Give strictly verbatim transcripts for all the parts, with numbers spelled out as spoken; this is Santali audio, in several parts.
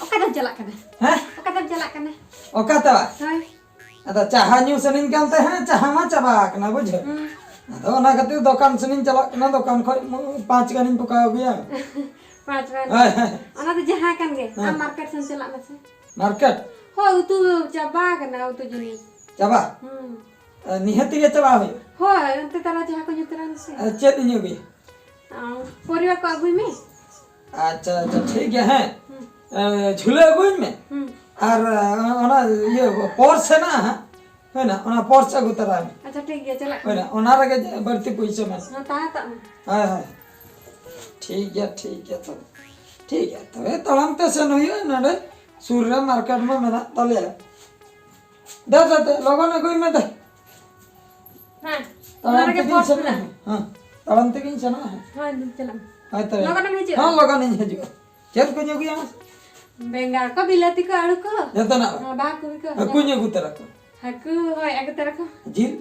ᱚᱠᱟᱛᱮᱢ ᱪᱟᱞᱟᱜ ᱠᱟᱱᱟ? ᱦᱮᱸ? ᱚᱠᱟᱛᱮᱢ ᱪᱟᱞᱟᱜ ᱠᱟᱱᱟ? ᱚᱠᱟᱛᱮ? ᱦᱳᱭ᱾ ᱟᱫᱚ ᱪᱟᱦᱟ ᱧᱩ ᱥᱟᱱᱟᱧ ᱠᱟᱱ ᱛᱟᱦᱮᱸᱫ, ᱪᱟᱦᱟ ᱢᱟ ᱪᱟᱵᱟ ᱟᱠᱟᱱᱟ, ᱵᱩᱡᱷᱟᱹᱣ᱾ ᱦᱩᱸ᱾ ᱟᱫᱚ ᱚᱱᱟ ᱠᱷᱟᱹᱛᱤᱨ ᱫᱚᱠᱟᱱ ᱥᱮᱱᱤᱧ ᱪᱟᱞᱟᱜ ᱠᱟᱱᱟ, ᱫᱚᱠᱟᱱ ᱠᱷᱚᱱ ᱢᱩ-, ᱯᱟᱸᱪ ᱜᱟᱱᱤᱧ ᱯᱚᱠᱟᱣ ᱟᱹᱜᱩᱭᱟ᱾ ᱯᱟᱸᱪ ᱜᱟᱱ? ᱦᱳᱭ, ᱦᱳᱭ᱾ ᱚᱱᱟ ᱫᱚ ᱡᱟᱦᱟᱸ ᱠᱟᱱ ᱜᱮ, ᱦᱮᱸ᱾ ᱟᱢ ᱢᱟᱨᱠᱮᱴ ᱥᱮᱱ ᱪᱟᱞᱟᱜ ᱢᱮᱥᱮ᱾ ᱢᱟᱨᱠᱮᱴ? ᱦᱳᱭ, ᱩᱛᱩ ᱪᱟᱵᱟ ᱟᱠᱟᱱᱟ, ᱩᱛᱩ ᱡᱤᱱᱤᱥ᱾ ᱪᱟᱵᱟ? ᱦᱩᱸ᱾ ᱮ, ᱱᱤᱦᱟᱹᱛ ᱜᱮ ᱪᱟᱞᱟᱜ ᱦᱩᱭᱩᱜᱼᱟ᱾ ᱦᱳᱭ, ᱚᱱᱛᱮ ᱛᱟᱨᱟ ᱡᱟᱦᱟᱸ ᱠᱚ ᱧᱩᱛ ᱨᱮ ᱥᱮ᱾ ᱮ, ᱪᱮᱫ ᱤᱧ ᱟᱹᱜᱩᱭᱟ? ᱚ, ᱯᱚᱨᱤᱵᱟ ᱠᱚ ᱟᱹᱜᱩᱭ ᱢᱮ᱾ ᱟᱪᱪᱷᱟ, ᱟᱪᱪᱷᱟ, ᱴᱷᱤᱠ ᱜᱮᱭᱟ, ᱦᱮᱸ᱾ ᱦᱩᱸ᱾ ᱮ, ᱡᱷᱩᱞᱟᱹ ᱟᱹᱜᱩᱭ ᱢᱮ᱾ ᱦᱩᱸ᱾ ᱟᱨ, ᱮ, ᱚᱱᱟ ᱤᱭᱟᱹ, ᱯᱚᱨᱥ ᱦᱮᱱᱟᱜᱼᱟ ᱦᱟᱸᱜ᱾ ᱦᱳᱭ ᱱᱟ, ᱚᱱᱟ ᱯᱚᱨᱥ ᱟᱹᱜᱩ ᱛᱟᱨᱟᱭ ᱢᱮ᱾ ᱟᱪᱪᱷᱟ, ᱴᱷᱤᱠ ᱜᱮᱭᱟ, ᱪᱟᱞᱟᱜ ᱦᱳᱭ ᱠᱟᱱᱟ᱾ ᱱᱟ, ᱚᱱᱟ ᱨᱮᱜᱮ ᱡᱮ ᱵᱟᱹᱲᱛᱤ ᱯᱩᱭᱥᱟᱹ ᱢᱮ᱾ ᱦᱮᱸ, ᱛᱟᱦᱮᱸ ᱛᱟᱜ ᱢᱮ᱾ ᱦᱳᱭ, ᱦᱳᱭ᱾ ᱴᱷᱤᱠ ᱜᱮᱭᱟ, ᱴᱷᱤᱠ ᱜᱮᱭᱟ ᱛᱚᱵᱮ᱾ ᱴᱷᱤᱠ ᱜᱮᱭᱟ, ᱛᱚᱵᱮ ᱛᱟᱲᱟᱢ ᱛᱮ ᱥᱮᱱ ᱦᱩᱭᱩᱜᱼᱟ, ᱱᱚᱰᱮ ᱥᱩᱨ ᱨᱮ ᱢᱟᱨᱠᱮᱴ ᱢᱟ ᱢᱮᱱᱟᱜ ᱛᱟᱞᱮᱭᱟ᱾ ᱫᱮ, ᱫᱮ, ᱫᱮ, ᱞᱚᱜᱚᱱ ᱟᱹᱜᱩᱭ ᱢᱮ ᱫᱮ᱾ ᱦᱮᱸ, ᱛᱟᱲᱟᱢ ᱚᱱᱟ ᱨᱮᱜᱮ ᱛᱮᱜᱤᱧ ᱯᱚᱨᱥ ᱥᱮᱱᱚᱜᱼᱟ᱾ ᱢᱮᱱᱟᱜᱼᱟ᱾ ᱦᱮᱸ, ᱛᱟᱲᱟᱢ ᱛᱮᱜᱤᱧ ᱥᱮᱱᱚᱜᱼᱟ᱾ ᱦᱳᱭ, ᱫᱩ ᱪᱟᱞᱟᱜ ᱢᱮ᱾ ᱦᱳᱭ ᱛᱚᱵᱮ᱾ ᱞᱚᱜᱚᱱᱮᱢ ᱦᱤᱡᱩᱜᱼᱟ? ᱦᱮᱸ, ᱞᱚᱜᱚᱱᱤᱧ ᱦᱤᱡᱩᱜᱼᱟ᱾ ᱪᱮᱫ ᱠᱚᱧ ᱟᱹᱜᱩᱭᱟ ᱢᱟᱥᱮ? ᱵᱮᱸᱜᱟᱲ ᱠᱚ, ᱵᱤᱞᱟᱹᱛᱤ ᱠᱚ, ᱟᱹᱞᱩ ᱠᱚ᱾ ᱡᱚᱛᱚᱱᱟᱜ? ᱦᱮᱸ, ᱵᱟᱦᱟ ᱠᱚᱵᱤ ᱠᱚ᱾ ᱦᱟᱹᱠᱩᱧ ᱟᱹᱜᱩ ᱛᱚᱨᱟ ᱠᱚᱣᱟ᱾ ᱦᱟᱹᱠᱩ, ᱦᱳᱭ, ᱟᱹᱜᱩ ᱛᱚᱨᱟ ᱠᱚ᱾ ᱡᱤᱞ?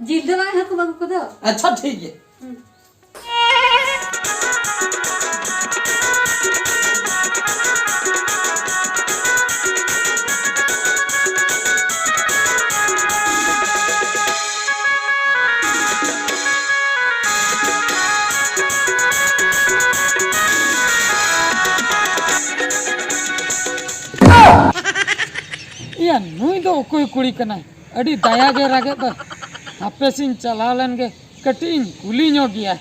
ᱡᱤᱞ ᱫᱚ ᱵᱟᱝ, ᱦᱟᱹᱠᱩ ᱟᱹᱜᱩ ᱠᱚᱫᱚ᱾ ᱟᱪᱪᱷᱟ, ᱴᱷᱤᱠ ᱜᱮᱭᱟ᱾ ᱦᱩᱸ᱾ ᱤᱭᱟ, ᱱᱩᱭ ᱫᱚ ᱚᱠᱚᱭ ᱠᱩᱲᱤ ᱠᱟᱱᱟᱭ? ᱟᱹᱰᱤ ᱫᱟᱭᱟ ᱜᱮ ᱨᱟᱜᱮᱫ ᱫᱚᱭ᱾ ᱦᱟᱯᱮ ᱥᱮᱧ ᱪᱟᱞᱟᱣ ᱞᱮᱱ ᱜᱮ, ᱠᱟᱹᱴᱤᱡ ᱤᱧ ᱠᱩᱞᱤ ᱧᱚᱜ ᱜᱮᱭᱟ᱾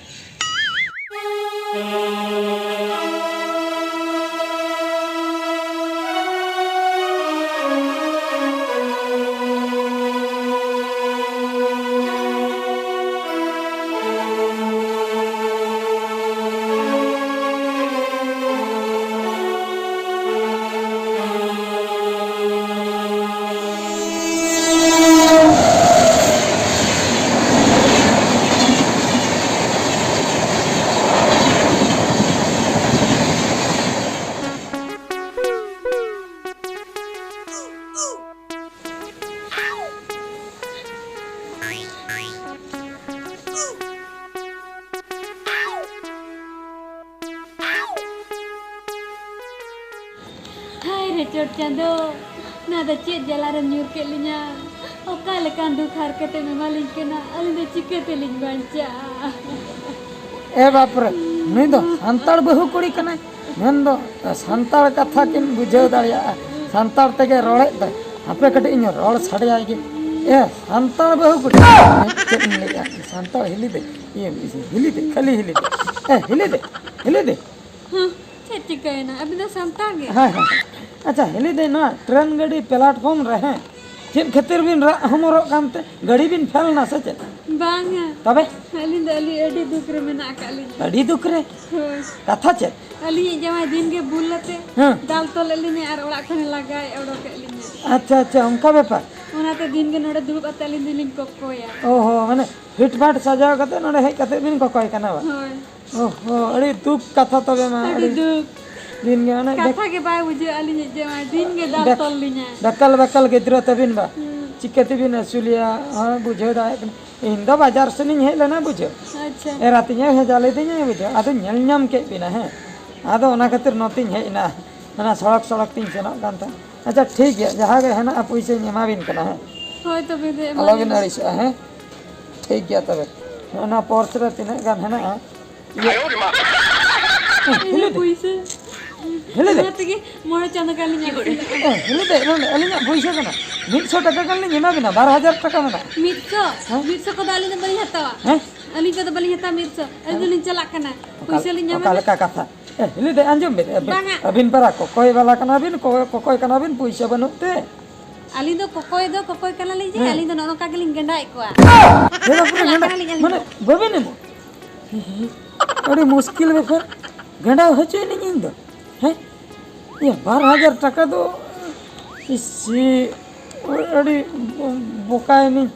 ᱪᱚᱴ ᱪᱟᱸᱫᱚ, ᱱᱚᱣᱟ ᱫᱚ ᱪᱮᱫ ᱡᱟᱞᱟ ᱨᱮᱢ ᱧᱩᱨ ᱠᱮᱫ ᱞᱤᱧᱟ? ᱚᱠᱟ ᱞᱮᱠᱟᱱ ᱫᱩᱠ ᱦᱟᱨᱠᱮᱛ ᱮᱢ ᱮᱢᱟ ᱞᱤᱧ ᱠᱟᱱᱟ? ᱟᱹᱞᱤᱧ ᱫᱚ ᱪᱤᱠᱟᱹ ᱛᱮᱞᱤᱧ ᱵᱟᱧᱪᱟᱜᱼᱟ? ᱮ ᱵᱟᱯ ᱨᱮ, ᱱᱩᱭ ᱫᱚ ᱥᱟᱱᱛᱟᱲ ᱵᱟᱹᱦᱩ ᱠᱩᱲᱤ ᱠᱟᱱᱟᱭ, ᱢᱮᱱᱫᱚ ᱥᱟᱱᱛᱟᱲ ᱠᱟᱛᱷᱟ ᱠᱤᱱ ᱵᱩᱡᱷᱟᱹᱣ ᱫᱟᱲᱮᱭᱟᱜᱼᱟ, ᱥᱟᱱᱛᱟᱲ ᱛᱮᱜᱮ ᱨᱚᱲᱮᱫ ᱫᱚᱭ᱾ ᱦᱟᱯᱮ ᱠᱟᱹᱴᱤᱡ ᱤᱧ ᱨᱚᱲ ᱥᱟᱰᱮᱭᱟᱭ ᱜᱮ᱾ ᱮ ᱥᱟᱱᱛᱟᱲ ᱵᱟᱹᱦᱩ ᱠᱩᱲᱤ, ᱪᱮᱫ ᱤᱧ ᱞᱟᱹᱭᱮᱫᱼᱟ? ᱥᱟᱱᱛᱟᱲ ᱦᱤᱞᱤ ᱫᱮ, ᱤᱭᱟᱹ, ᱦᱤᱞᱤ ᱫᱮ, ᱠᱷᱟᱹᱞᱤ ᱦᱤᱞᱤ ᱫᱮ᱾ ᱮ ᱦᱤᱞᱤ ᱫᱮ, ᱦᱤᱞᱤ ᱫᱮ᱾ ᱦᱮᱸ, ᱪᱮᱫ ᱪᱤᱠᱟᱹᱭᱮᱱᱟ? ᱟᱹᱵᱤᱱ ᱫᱚ ᱥᱟᱱᱛᱟᱲ ᱜᱮ? ᱦᱮᱸ, ᱦᱮᱸ᱾ ᱟᱪᱪᱷᱟ, ᱦᱤᱞᱤ ᱫᱟᱹᱭ, ᱱᱚᱣᱟ ᱴᱨᱮᱱ ᱜᱟᱹᱰᱤ platform ᱨᱮ, ᱦᱮᱸ, ᱪᱮᱫ ᱠᱷᱟᱹᱛᱤᱨ ᱵᱤᱱ ᱨᱟᱜ ᱦᱚᱢᱚᱨᱚᱜ ᱠᱟᱱᱛᱮ? ᱜᱟᱹᱰᱤ ᱵᱤᱱ ᱯᱷᱮᱞ ᱱᱟ ᱥᱮ ᱪᱮᱫ? ᱵᱟᱝᱟ᱾ ᱛᱚᱵᱮ? ᱟᱹᱞᱤᱧ ᱫᱚ ᱟᱹᱞᱤᱧ ᱟᱹᱰᱤ ᱫᱩᱠ ᱨᱮ ᱢᱮᱱᱟᱜ ᱟᱠᱟᱫ ᱞᱤᱧᱟ᱾ ᱟᱹᱰᱤ ᱫᱩᱠ ᱨᱮ? ᱦᱳᱭ᱾ ᱠᱟᱛᱷᱟ ᱪᱮᱫ? ᱟᱹᱞᱤᱧᱤᱡ ᱡᱟᱶᱟᱭ ᱫᱤᱱ ᱜᱮ ᱵᱩᱞ ᱟᱛᱮ ᱦᱮᱸ᱾ ᱫᱟᱞ ᱛᱚᱞᱮᱫ ᱞᱤᱧᱟᱹ ᱟᱨ ᱚᱲᱟᱜ ᱠᱷᱚᱱᱮ ᱞᱟᱜᱟᱭ ᱚᱰᱚᱠᱮᱫ ᱞᱤᱧᱟᱹ᱾ ᱟᱪᱪᱷᱟ, ᱟᱪᱪᱷᱟ, ᱚᱱᱠᱟ ᱵᱮᱯᱟᱨ? ᱚᱱᱟᱛᱮ ᱫᱤᱱ ᱜᱮ ᱱᱚᱰᱮ ᱫᱩᱲᱩᱵ ᱟᱛᱮ ᱟᱹᱞᱤᱧ ᱫᱚᱞᱤᱧ ᱠᱚᱠᱚᱭᱟ᱾ ᱚ ᱦᱚᱸ, ᱢᱟᱱᱮ ᱯᱷᱤᱴᱯᱷᱟᱴ ᱥᱟᱡᱟᱣ ᱠᱟᱛᱮ ᱱᱚᱰᱮ ᱦᱮᱡ ᱠᱟᱛᱮ ᱵᱤᱱ ᱠᱚᱠᱚᱭ ᱠᱟᱱᱟ ᱵᱟ? ᱦᱳᱭ᱾ ᱚ ᱦᱚᱸ, ᱟᱹᱰᱤ ᱫᱩᱠ ᱠᱟᱛᱷᱟ ᱛᱚᱵᱮ ᱢᱟ, ᱟᱹᱰᱤ ᱟᱹᱰᱤ ᱫᱩᱠ᱾ ᱫᱤᱱ ᱜᱮ ᱢᱟᱱᱮ ᱠᱟᱛᱷᱟ ᱵᱮᱠ- ᱜᱮ ᱵᱟᱭ ᱵᱩᱡᱷᱟᱹᱜᱼᱟ ᱟᱹᱞᱤᱧᱤᱡ ᱡᱟᱶᱟᱭ, ᱫᱤᱱ ᱜᱮ ᱫᱟᱞ ᱵᱮᱠ-, ᱛᱚᱞ ᱞᱤᱧᱟᱭ᱾ ᱵᱮᱠᱟᱞ ᱵᱮᱠᱟᱞ ᱜᱤᱫᱽᱨᱟᱹ ᱛᱟᱹᱵᱤᱱ ᱵᱟ? ᱦᱩᱸ᱾ ᱪᱤᱠᱟᱹ ᱛᱮᱵᱤᱱ ᱟᱹᱥᱩᱞᱮᱭᱟ? ᱦᱚᱸ, ᱵᱩᱡᱷᱟᱹᱣ ᱫᱟᱲᱮᱭᱟᱜ ᱠᱟᱱᱟ᱾ ᱤᱧ ᱫᱚ ᱵᱟᱡᱟᱨ ᱥᱮᱱᱤᱧ ᱦᱮᱡ ᱞᱮᱱᱟ, ᱵᱩᱡᱷᱟᱹᱣ᱾ ᱟᱪᱪᱷᱟ᱾ ᱮᱨᱟ ᱛᱤᱧᱮ ᱵᱷᱮᱡᱟ ᱞᱤᱫᱤᱧᱟ, ᱵᱩᱡᱷᱟᱹᱣ᱾ ᱟᱫᱚ ᱧᱮᱞ ᱧᱟᱢ ᱠᱮᱫ ᱵᱤᱱᱟ, ᱦᱮᱸ᱾ ᱟᱫᱚ ᱚᱱᱟ ᱠᱷᱟᱹᱛᱤᱨ ᱱᱚᱛᱮᱧ ᱦᱮᱡ ᱮᱱᱟ᱾ ᱚᱱᱟ ᱥᱚᱲᱚᱠ ᱥᱚᱲᱚᱠ ᱛᱤᱧ ᱥᱮᱱᱚᱜ ᱠᱟᱱ ᱛᱟᱦᱮᱸᱫ᱾ ᱟᱪᱪᱷᱟ, ᱴᱷᱤᱠ ᱜᱮᱭᱟ, ᱡᱟᱦᱟᱸ ᱜᱮ ᱦᱮᱱᱟᱜᱼᱟ, ᱯᱩᱭᱥᱟᱹᱧ ᱮᱢᱟ ᱵᱤᱱ ᱠᱟᱱᱟ, ᱦᱮᱸ᱾ ᱦᱳᱭ, ᱛᱚᱵᱮ ᱫᱚ ᱮᱢᱟ ᱟᱞᱚᱵᱤᱱ ᱞᱤᱧ᱾ ᱟᱹᱲᱤᱥᱚᱜᱼᱟ, ᱦᱮᱸ᱾ ᱴᱷᱤᱠ ᱜᱮᱭᱟ ᱛᱚᱵᱮ᱾ ᱱᱚᱜᱼᱚ ᱱᱚᱣᱟ ᱯᱚᱨᱥ ᱨᱮ ᱛᱤᱱᱟᱹᱜ ᱜᱟᱱ ᱦᱮᱱᱟᱜᱼᱟ? ᱤᱭᱟᱹ᱾ ᱦᱮᱸ, ᱦᱤᱞᱤ ᱫᱮ᱾ ᱯᱩᱭᱥᱟᱹ᱾ ᱦᱤᱞᱤ ᱫᱮ᱾ ᱚᱱᱟ ᱛᱮᱜᱮ ᱢᱚᱬᱮ ᱪᱟᱸᱫᱳ ᱜᱟᱱ ᱞᱤᱧ ᱟᱹᱠᱷᱨᱤᱧ ᱞᱮᱫ ᱠᱚᱣᱟ᱾ ᱮ, ᱦᱤᱞᱤ ᱫᱮ, ᱱᱚᱰᱮ ᱟᱹᱞᱤᱧᱟᱜ ᱯᱩᱭᱥᱟᱹ ᱠᱟᱱᱟ᱾ ᱢᱤᱫ ᱥᱚ ᱴᱟᱠᱟ ᱜᱟᱱ ᱞᱤᱧ ᱮᱢᱟ ᱵᱤᱱᱟ, ᱵᱟᱨ ᱦᱟᱡᱟᱨ ᱴᱟᱠᱟ ᱢᱮᱱᱟᱜᱼᱟ᱾ ᱢᱤᱫ ᱥᱚ? ᱦᱮᱸ? ᱢᱤᱫ ᱥᱚ ᱠᱚᱫᱚ ᱟᱹᱞᱤᱧ ᱫᱚ ᱵᱟᱹᱞᱤᱧ ᱦᱟᱛᱟᱣᱟ᱾ ᱦᱮᱸ? ᱟᱹᱞᱤᱧ ᱫᱚᱞᱤᱧ ᱪᱟᱞᱟᱜ ᱠᱟᱱᱟ᱾ ᱚᱠᱟ, ᱯᱩᱭᱥᱟᱹ ᱞᱤᱧ ᱧᱟᱢᱟ ᱚᱠᱟ ᱱᱟᱜ᱾ ᱞᱮᱠᱟ ᱠᱟᱛᱷᱟ? ᱮ, ᱦᱤᱞᱤ ᱫᱮ, ᱟᱸᱡᱚᱢ ᱵᱤᱱ, ᱟᱹᱵᱤᱱ, ᱵᱟᱝᱟ᱾ ᱟᱹᱵᱤᱱ ᱯᱟᱨᱟ ᱠᱚᱠᱚᱭ ᱵᱟᱞᱟ ᱠᱟᱱᱟ ᱵᱤᱱ, ᱠᱚ-, ᱠᱚᱠᱚᱭ ᱠᱟᱱᱟ ᱵᱤᱱ, ᱯᱩᱭᱥᱟᱹ ᱵᱟᱹᱱᱩᱜ ᱛᱮ᱾ ᱟᱹᱞᱤᱧ ᱫᱚ ᱠᱚᱠᱚᱭ ᱫᱚ ᱠᱚᱠᱚᱭ ᱠᱟᱱᱟ ᱞᱤᱧ ᱡᱮ, ᱦᱮᱸ᱾ ᱟᱹᱞᱤᱧ ᱫᱚ ᱱᱚᱜᱼᱚ ᱱᱚᱝᱠᱟ ᱜᱮᱞᱤᱧ ᱜᱮᱸᱰᱟᱭᱮᱫ ᱠᱚᱣᱟ᱾ ᱦᱮᱸ, ᱵᱟᱯᱨᱮ, ᱪᱟᱞᱟᱜ ᱜᱮᱸᱰᱟ, ᱠᱟᱱᱟ ᱞᱤᱧ ᱟᱹᱞᱤᱧ ᱢᱟᱱᱮ, ᱫᱚ᱾ ᱵᱟᱹᱵᱤᱱ ᱮᱢᱚᱜ? ᱟᱹᱰᱤ ᱢᱩᱥᱠᱤᱞ ᱵᱮᱯᱟᱨ᱾ ᱜᱮᱸᱰᱟ ᱦᱚᱪᱚᱭᱮᱱᱟᱹᱧ ᱤᱧ ᱫᱚ᱾ ᱦᱮᱸ? ᱤᱭᱟᱹ, ᱵᱟᱨ ᱦᱟᱡᱟᱨ ᱴᱟᱠᱟ ᱫᱚ, ᱤᱥᱤ, ᱟᱹᱰᱤ ᱵᱚᱠᱟᱭᱮᱱᱟᱹᱧ᱾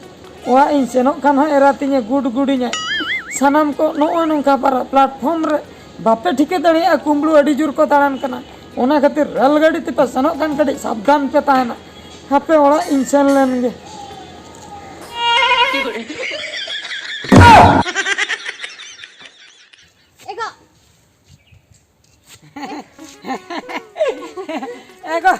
ᱚᱲᱟᱜ ᱤᱧ ᱥᱮᱱᱚᱜ ᱠᱷᱟᱱ ᱦᱟᱸᱜ ᱮᱨᱟ ᱛᱤᱧᱮ ᱜᱩᱰ ᱜᱩᱰᱤᱧᱟᱭ᱾ ᱥᱟᱱᱟᱢ ᱠᱚ ᱱᱚᱜᱼᱚ ᱱᱚᱝᱠᱟ ᱯᱟᱨᱟ platform ᱨᱮ ᱵᱟᱯᱮ ᱴᱷᱤᱠᱟᱹ ᱫᱟᱲᱮᱭᱟᱜᱼᱟ, ᱠᱩᱢᱵᱽᱲᱩ ᱟᱹᱰᱤ ᱡᱳᱨ ᱠᱚ ᱫᱟᱬᱟᱱ ᱠᱟᱱᱟ᱾ ᱚᱱᱟ ᱠᱷᱟᱹᱛᱤᱨ ᱨᱮᱞ ᱜᱟᱹᱰᱤ ᱛᱮᱯᱮ ᱥᱮᱱᱚᱜ ᱠᱷᱟᱱ ᱠᱟᱹᱴᱤᱡ ᱥᱟᱵᱫᱷᱟᱱ ᱯᱮ ᱛᱟᱦᱮᱱᱟ᱾ ᱦᱟᱯᱮ ᱚᱲᱟᱜ ᱤᱧ ᱥᱮᱱ ᱞᱮᱱ ᱜᱮ᱾ ᱮ ᱜᱚ᱾ ᱮ ᱜᱚ,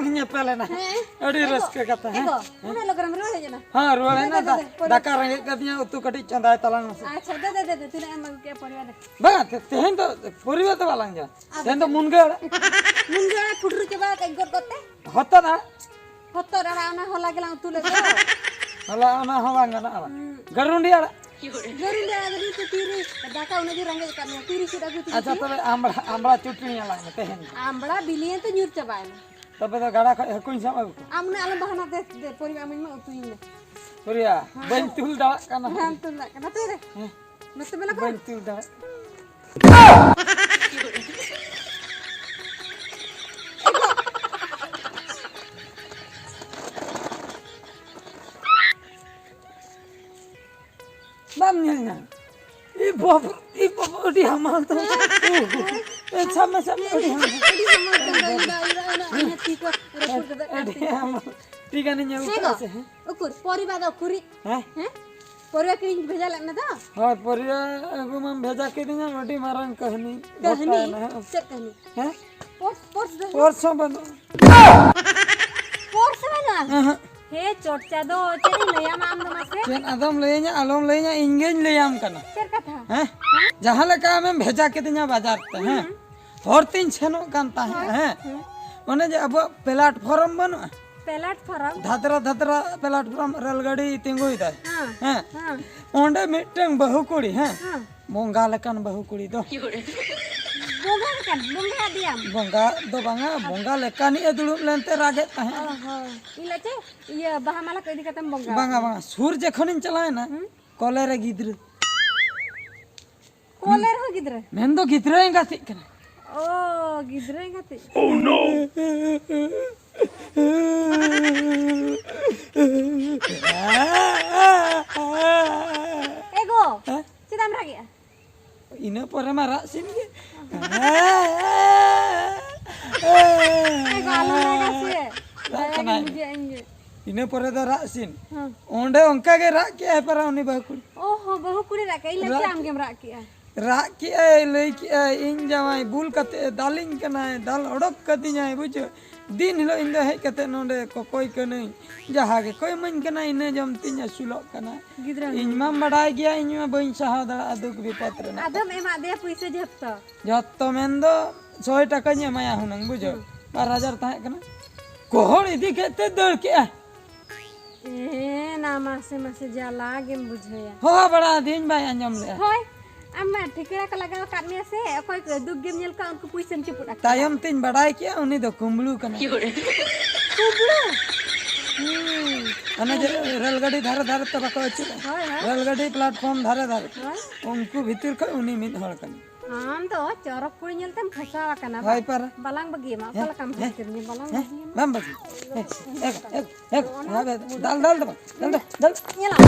ᱧᱮᱯᱮᱞ ᱮᱱᱟ᱾ ᱦᱮᱸ᱾ ᱟᱹᱰᱤ ᱮ ᱜᱚ, ᱨᱟᱹᱥᱠᱟᱹ ᱠᱟᱛᱷᱟ, ᱮ ᱦᱮᱸ? ᱜᱚ, ᱩᱱᱟᱹᱜ ᱞᱚᱜᱚᱱ ᱮᱢ ᱨᱩᱣᱟᱹᱲ ᱦᱮᱡ ᱮᱱᱟ? ᱦᱮᱸ, ᱨᱩᱣᱟᱹᱲ ᱫᱮ, ᱦᱮᱡ ᱮᱱᱟ᱾ ᱫᱮ, ᱫᱮ, ᱫᱮ, ᱯᱚᱨᱤ- ᱫᱟᱠᱟ ᱨᱮᱸᱜᱮᱡ ᱠᱟᱫᱤᱧᱟ, ᱩᱛᱩ ᱠᱟᱹᱴᱤᱡ ᱪᱚᱸᱫᱟᱭ ᱛᱟᱞᱟᱝ ᱢᱮᱥᱮ᱾ ᱟᱪᱪᱷᱟ, ᱫᱮ, ᱫᱮ, ᱫᱮ, ᱫᱮ, ᱛᱤᱱᱟᱹᱜ ᱮᱢ ᱟᱹᱜᱩ ᱠᱮᱜᱼᱟ ᱯᱚᱨᱤᱵᱟᱨ ᱨᱮ? ᱵᱟᱝᱟ, ᱛᱮ-, ᱛᱮᱦᱮᱧ ᱫᱚ ᱯᱚᱨᱤᱵᱟᱨ ᱫᱚ ᱵᱟᱞᱟᱝ ᱡᱚᱢᱟ᱾ ᱟᱨ ᱛᱮᱦᱮᱧ ᱫᱚ ᱪᱮᱫ? ᱢᱩᱱᱜᱟᱹ ᱟᱲᱟᱜ᱾ ᱢᱩᱱᱜᱟᱹ ᱟᱲᱟᱜ ᱯᱷᱩᱴᱨᱩ ᱪᱟᱵᱟ ᱟᱠᱟᱫ ᱜᱚᱫ ᱜᱚᱫ ᱛᱮ? ᱦᱚᱛᱚᱫ ᱟᱲᱟᱜ᱾ ᱦᱚᱛᱚᱫ ᱟᱲᱟᱜ, ᱚᱱᱟ ᱦᱚᱞᱟ ᱜᱮᱞᱟᱝ ᱩᱛᱩ ᱞᱮᱫ ᱫᱚ᱾ ᱦᱚᱞᱟ ᱚᱱᱟ ᱦᱚᱸ ᱵᱟᱝ ᱜᱟᱱᱚᱜᱼᱟ᱾ ᱦᱩᱸ᱾ ᱜᱟᱹᱨᱩᱱᱰᱤ ᱟᱲᱟᱜ᱾ ᱜᱟᱹᱨᱩᱱᱰᱤ ᱟᱲᱟᱜ ᱫᱚ ᱱᱤᱛ ᱛᱤᱨᱮ ᱫᱟᱠᱟ ᱩᱱᱟᱹᱜ ᱡᱳᱨ ᱨᱮᱸᱜᱮᱡ ᱟᱠᱟᱫ ᱢᱮᱭᱟ, ᱛᱤᱨᱮ ᱥᱤᱫ ᱟᱹᱜᱩ ᱛᱮᱜᱮ ᱟᱪᱪᱷᱟ, ᱥᱤᱫ? ᱛᱚᱵᱮ ᱟᱢᱲᱟ, ᱟᱢᱲᱟ ᱪᱩᱴᱱᱤ ᱟᱲᱟᱜ ᱢᱮ ᱛᱮᱦᱮᱧ ᱫᱚ᱾ ᱟᱢᱲᱟ ᱵᱤᱞᱤᱭᱮᱱ ᱛᱮ ᱧᱩᱨ ᱪᱟᱵᱟᱭᱮᱱᱟ᱾ ᱛᱚᱵᱮ ᱫᱚ ᱜᱟᱰᱟ ᱠᱷᱚᱡ ᱦᱟᱹᱠᱩᱧ ᱥᱟᱵ ᱟᱹᱜᱩ ᱠᱚᱣᱟ᱾ ᱟᱢ ᱩᱱᱟᱹᱜ ᱟᱞᱚᱢ ᱵᱟᱦᱟᱱᱟ, ᱫᱮ, ᱫᱮ, ᱯᱚᱨᱤᱵᱟ ᱟᱹᱢᱟᱹᱧ ᱢᱮ, ᱩᱛᱩᱭᱤᱧ ᱢᱮ᱾ ᱯᱚᱨᱤᱭᱟ, ᱦᱮᱸ᱾ ᱵᱟᱹᱧ ᱛᱩᱞ ᱫᱟᱲᱮᱭᱟᱜ ᱠᱟᱱᱟ᱾ ᱦᱮᱸ, ᱛᱩᱞ ᱫᱟᱲᱮᱭᱟᱜ ᱠᱟᱱᱟ᱾ ᱛᱚᱵᱮ ᱫᱮ᱾ ᱦᱮᱸ᱾ ᱱᱚᱛᱮ ᱢᱮ ᱞᱟᱜᱟ᱾ ᱵᱟᱹᱧ ᱛᱩᱞ ᱫᱟᱲᱮᱭᱟᱜ ᱵᱟᱢ ᱧᱮᱞ ᱧᱟᱢ᱾ ᱤ ᱵᱟᱵᱟ, ᱤ ᱵᱟᱵᱟ, ᱟᱹᱰᱤ ᱦᱟᱢᱟᱞ ᱛᱚ᱾ ᱮ, ᱥᱟᱵ ᱢᱮ, ᱥᱟᱵ ᱢᱮ, ᱟᱹᱰᱤ ᱦᱟᱢᱟᱞ᱾ ᱟᱹᱰᱤ ᱦᱟᱢᱟᱞ ᱠᱟᱱᱟ, ᱤᱧ ᱫᱚ, ᱤᱧ ᱫᱚ, ᱤᱧ ᱫᱚ ᱛᱤ ᱠᱚ ᱨᱟᱹᱯᱩᱫ ᱜᱚᱫᱚᱜ ᱠᱟᱱ ᱟᱹᱰᱤ ᱛᱤᱧᱟ᱾ ᱦᱟᱢᱟᱞ᱾ ᱴᱷᱤᱠ ᱟᱹᱱᱤᱧ ᱟᱹᱜᱩ ᱦᱮᱸ ᱠᱟᱜᱼᱟ ᱜᱚ, ᱥᱮ, ᱦᱮᱸ? ᱩᱠᱩᱨ, ᱯᱚᱨᱤᱵᱟ ᱫᱚ ᱩᱠᱩᱨᱤᱡ? ᱦᱮᱸ? ᱦᱮᱸ? ᱯᱚᱨᱤᱵᱟ ᱠᱤᱨᱤᱧ ᱵᱷᱮᱡᱟ ᱞᱮᱫ ᱢᱮ ᱫᱚ? ᱦᱳᱭ, ᱯᱚᱨᱤᱵᱟ ᱟᱹᱜᱩ ᱢᱟᱢ ᱵᱷᱮᱡᱟ ᱠᱤᱫᱤᱧᱟ, ᱟᱹᱰᱤ ᱢᱟᱨᱟᱝ ᱠᱟᱹᱦᱱᱤ ᱠᱟᱹᱦᱱᱤ? ᱜᱷᱚᱴᱟᱣᱮᱱᱟ, ᱦᱮᱸ᱾ ᱪᱮᱫ ᱠᱟᱹᱦᱱᱤ? ᱦᱮᱸ? ᱯᱚᱨᱥ, ᱯᱚᱨᱥ ᱫᱚ? ᱯᱚᱨᱥ ᱦᱚᱸ ᱵᱟᱹᱱᱩᱜᱼᱟ᱾ ᱯᱚᱨᱥ ᱵᱟᱹᱱᱩᱜᱼᱟ? ᱮᱦᱮᱸᱜ᱾ ᱦᱮ ᱪᱚᱴᱪᱟ ᱫᱚ ᱪᱮᱫ ᱤᱧ ᱞᱟᱹᱭᱟᱢᱟ ᱟᱢ ᱫᱚ ᱢᱟᱥᱮ? ᱪᱮᱫ ᱟᱫᱚᱢ ᱞᱟᱹᱭᱟᱹᱧᱟ, ᱟᱞᱚᱢ ᱞᱟᱹᱭᱟᱹᱧᱟ, ᱤᱧ ᱜᱮᱧ ᱞᱟᱹᱭᱟᱢ ᱠᱟᱱᱟ᱾ ᱪᱮᱫ ᱠᱟᱛᱷᱟ? ᱦᱮᱸ? ᱦᱮᱸ? ᱡᱟᱦᱟᱸ ᱞᱮᱠᱟ ᱟᱢᱮᱢ ᱵᱷᱮᱡᱟ ᱠᱤᱫᱤᱧᱟ ᱵᱟᱡᱟᱨ ᱛᱮ, ᱦᱮᱸ? ᱦᱩᱸ᱾ ᱦᱚᱨ ᱛᱤᱧ ᱥᱮᱱᱚᱜ ᱠᱟᱱ ᱛᱟᱦᱮᱸᱫ, ᱦᱳᱭ᱾ ᱦᱮᱸ? ᱦᱩᱸ᱾ ᱚᱱᱮ ᱡᱮ ᱟᱵᱚᱣᱟᱜ platform ᱵᱟᱹᱱᱩᱜᱼᱟ? platform? ᱫᱷᱟᱫᱨᱟ ᱫᱷᱟᱫᱨᱟ platform ᱨᱮᱞ ᱜᱟᱹᱰᱤ ᱛᱤᱸᱜᱩᱭ ᱫᱟᱭ᱾ ᱦᱮᱸ᱾ ᱦᱮᱸ? ᱦᱮᱸ᱾ ᱚᱸᱰᱮ ᱢᱤᱫᱴᱟᱝ ᱵᱟᱹᱦᱩ ᱠᱩᱲᱤ, ᱦᱮᱸ? ᱦᱮᱸ᱾ ᱵᱚᱸᱜᱟ ᱞᱮᱠᱟᱱ ᱵᱟᱹᱦᱩ ᱠᱩᱲᱤ ᱫᱚ᱾ ᱵᱚᱸᱜᱟ ᱞᱮᱠᱟᱱ? ᱵᱚᱸᱜᱟ ᱟᱫᱮᱭᱟᱢ? ᱵᱚᱸᱜᱟ ᱫᱚ ᱵᱟᱝᱟ, ᱵᱚᱸᱜᱟ ᱞᱮᱠᱟᱱᱤᱡ ᱮ ᱫᱩᱲᱩᱵ ᱞᱮᱱᱛᱮ ᱨᱟᱜᱮᱫ ᱛᱟᱦᱮᱸᱫ᱾ ᱚ ᱦᱚᱸ᱾ ᱤᱧ ᱞᱟᱹᱭ ᱪᱮᱫ? ᱤᱭᱟᱹ, ᱵᱟᱦᱟ ᱢᱟᱞᱟ ᱠᱚ ᱤᱫᱤ ᱠᱟᱛᱮᱢ ᱵᱚᱸᱜᱟ ᱵᱟᱝᱟ, ᱟᱠᱟᱱᱟ? ᱵᱟᱝᱟ᱾ ᱥᱩᱨ ᱡᱚᱠᱷᱚᱱᱤᱧ ᱪᱟᱞᱟᱣᱮᱱᱟ, ᱦᱩᱸ? ᱠᱚᱞᱮ ᱨᱮ ᱜᱤᱫᱽᱨᱟᱹ᱾ ᱠᱚᱞᱮ ᱨᱮᱦᱚᱸ ᱜᱤᱫᱽᱨᱟᱹ? ᱢᱮᱱᱫᱚ ᱜᱤᱫᱽᱨᱟᱹ ᱮᱸᱜᱟᱛᱤᱜ ᱠᱟᱱᱟ᱾ ᱚ, ᱜᱤᱫᱽᱨᱟᱹ ᱮᱸᱜᱟᱛᱤᱜ᱾ Oh no! ᱮ ᱜᱚ, ᱦᱮᱸ? ᱪᱮᱫᱟᱜ ᱮᱢ ᱨᱟᱜᱮᱜᱼᱟ? ᱤᱱᱟᱹ ᱯᱚᱨᱮ ᱢᱟ ᱨᱟᱜ ᱥᱤᱱ ᱜᱮ᱾ ᱮ ᱜᱚ, ᱟᱞᱚᱢ ᱨᱟᱜᱟ ᱥᱮ᱾ ᱨᱟᱜ ᱫᱟᱭᱟ ᱜᱤᱧ ᱥᱟᱱᱟᱭᱮᱫ ᱢᱮ᱾ ᱵᱩᱡᱷᱟᱹᱣᱟ ᱤᱧ ᱜᱮ᱾ ᱤᱱᱟᱹ ᱯᱚᱨᱮ ᱫᱚ ᱨᱟᱜ ᱥᱤᱱ᱾ ᱦᱮᱸ᱾ ᱚᱸᱰᱮ ᱚᱱᱠᱟ ᱜᱮ ᱨᱟᱜ ᱠᱮᱜᱼᱟᱭ ᱯᱟᱨᱟ ᱩᱱᱤ ᱵᱟᱹᱦᱩ ᱠᱩᱲᱤ᱾ ᱚ ᱦᱚ, ᱵᱟᱹᱦᱩ ᱠᱩᱲᱤ ᱨᱟᱜ ᱠᱮᱜᱼᱟᱭ, ᱤᱧ ᱞᱟᱹᱭ ᱨᱟᱜ ᱪᱮᱫ ᱟᱢ ᱜᱮᱢ ᱨᱟᱜ ᱠᱮᱜᱼᱟ? ᱨᱟᱜ ᱠᱮᱜᱼᱟᱭ, ᱞᱟᱹᱭ ᱠᱮᱜᱼᱟᱭ, "ᱤᱧ ᱡᱟᱶᱟᱭ ᱵᱩᱞ ᱠᱟᱛᱮ ᱮ ᱫᱟᱞᱤᱧ ᱠᱟᱱᱟᱭ, ᱫᱟᱞ ᱚᱰᱚᱠ ᱠᱟᱫᱤᱧᱟᱭ", ᱵᱩᱡᱷᱟᱹᱣ᱾ ᱫᱤᱱ ᱦᱤᱞᱳᱜ ᱤᱧ ᱫᱚ ᱦᱮᱡ ᱠᱟᱛᱮ ᱱᱚᱰᱮ ᱠᱚᱠᱚᱭ ᱠᱟᱹᱱᱟᱹᱧ, ᱡᱟᱦᱟᱸ ᱜᱮᱠᱚ ᱤᱢᱟᱹᱧ ᱠᱟᱱᱟ ᱤᱱᱟᱹ ᱡᱚᱢ ᱛᱤᱧ ᱟᱹᱥᱩᱞᱚᱜ ᱠᱟᱱᱟ᱾ ᱜᱤᱫᱽᱨᱟᱹ ᱤᱧ ᱢᱟᱢ ᱵᱟᱰᱟᱭ ᱜᱮᱭᱟ, ᱤᱧ ᱢᱟ ᱵᱟᱹᱧ ᱥᱟᱦᱟᱣ ᱫᱟᱲᱮᱭᱟᱜᱼᱟ ᱫᱩᱠ ᱵᱤᱯᱚᱫ ᱨᱮᱱᱟᱜ᱾ ᱟᱫᱚᱢ ᱮᱢᱟᱫ ᱫᱮᱭᱟ ᱯᱩᱭᱥᱟᱹ ᱡᱷᱚᱛᱚ? ᱡᱷᱚᱛᱚ ᱢᱮᱱ ᱫᱚ ᱥᱚᱭ ᱴᱟᱠᱟᱧ ᱮᱢᱟᱭᱟ ᱦᱩᱱᱟᱹᱝ, ᱵᱩᱡᱷᱟᱹᱣ᱾ ᱦᱩᱸ᱾ ᱵᱟᱨ ᱦᱟᱡᱟᱨ ᱛᱟᱦᱮᱸ ᱠᱟᱱᱟ, ᱜᱚᱦᱚᱲ ᱤᱫᱤ ᱠᱮᱫ ᱛᱮ ᱫᱟᱹᱲ ᱠᱮᱜᱼᱟ᱾ ᱮ, ᱱᱟ ᱢᱟᱥᱮ ᱢᱟᱥᱮ ᱡᱟᱞᱟ ᱜᱮᱢ ᱵᱩᱡᱷᱟᱹᱣᱟ᱾ ᱦᱚᱦᱚ ᱵᱟᱲᱟ ᱟᱹᱫᱤᱧ, ᱵᱟᱭ ᱟᱸᱡᱚᱢ ᱞᱮᱜᱼᱟ᱾ ᱦᱳᱭ, ᱟᱢ ᱢᱟ ᱴᱷᱤᱠᱟᱹᱲᱟ ᱠᱚ ᱞᱟᱜᱟᱣ ᱟᱠᱟᱫ ᱢᱮᱭᱟ ᱥᱮ, ᱚᱠᱚᱭ ᱠᱚ ᱫᱩᱠ ᱜᱮᱢ ᱧᱮᱞ ᱠᱚᱣᱟ, ᱩᱱᱠᱩ ᱯᱩᱭᱥᱟᱹᱢ ᱪᱩᱯᱩᱫ ᱟᱠᱚᱣᱟ᱾ ᱛᱟᱭᱚᱢ ᱛᱤᱧ ᱵᱟᱰᱟᱭ ᱠᱮᱜᱼᱟ, ᱩᱱᱤ ᱫᱚ ᱠᱩᱢᱵᱽᱲᱩ ᱠᱟᱱᱟᱭ᱾ ᱠᱩᱢᱵᱽᱲᱩ? ᱦᱩᱸ᱾ ᱚᱱᱮ ᱡᱮ ᱨᱮᱞ ᱜᱟᱹᱰᱤ ᱫᱷᱟᱨᱮ ᱫᱷᱟᱨᱮ ᱛᱮ ᱵᱟᱠᱚ ᱟᱹᱪᱩᱨᱚᱜᱼᱟ? ᱦᱳᱭ, ᱦᱳᱭ᱾ ᱨᱮᱞ ᱜᱟᱹᱰᱤ platform ᱫᱷᱟᱨᱮ ᱫᱷᱟᱨᱮ᱾ ᱦᱳᱭ᱾ ᱩᱱᱠᱩ ᱵᱷᱤᱛᱤᱨ ᱠᱷᱚᱱ ᱩᱱᱤ ᱢᱤᱫ ᱦᱚᱲ ᱠᱟᱱᱟᱭ᱾ ᱟᱢ ᱫᱚ ᱪᱚᱨᱚᱠ ᱠᱩᱲᱤ ᱧᱮᱞ ᱛᱮᱢ ᱯᱷᱟᱥᱟᱣ ᱟᱠᱟᱱᱟ ᱦᱳᱭ ᱵᱟᱝ? ᱯᱟᱨᱟ᱾ ᱵᱟᱞᱟᱝ ᱵᱟᱹᱜᱤᱭᱟᱢᱟ᱾ ᱚᱠᱟ ᱦᱮᱸ, ᱞᱮᱠᱟᱢ ᱦᱮᱸ, ᱵᱷᱤᱛᱤᱨ ᱢᱮ? ᱵᱟᱞᱟᱝ ᱦᱮᱸ, ᱵᱟᱹᱜᱤᱭᱟᱢᱟ᱾ ᱵᱟᱢ ᱵᱟᱹᱜᱤ᱾ ᱦᱮᱸ, ᱮᱜ, ᱮᱜ, ᱮᱜ, ᱚᱱᱟ ᱦᱮᱸ, ᱫᱟᱞ, ᱫᱟᱞ ᱫᱚ ᱵᱟᱝ, ᱫᱟᱞ ᱫᱚ, ᱫᱟᱞ᱾ ᱧᱮᱞᱟᱢ᱾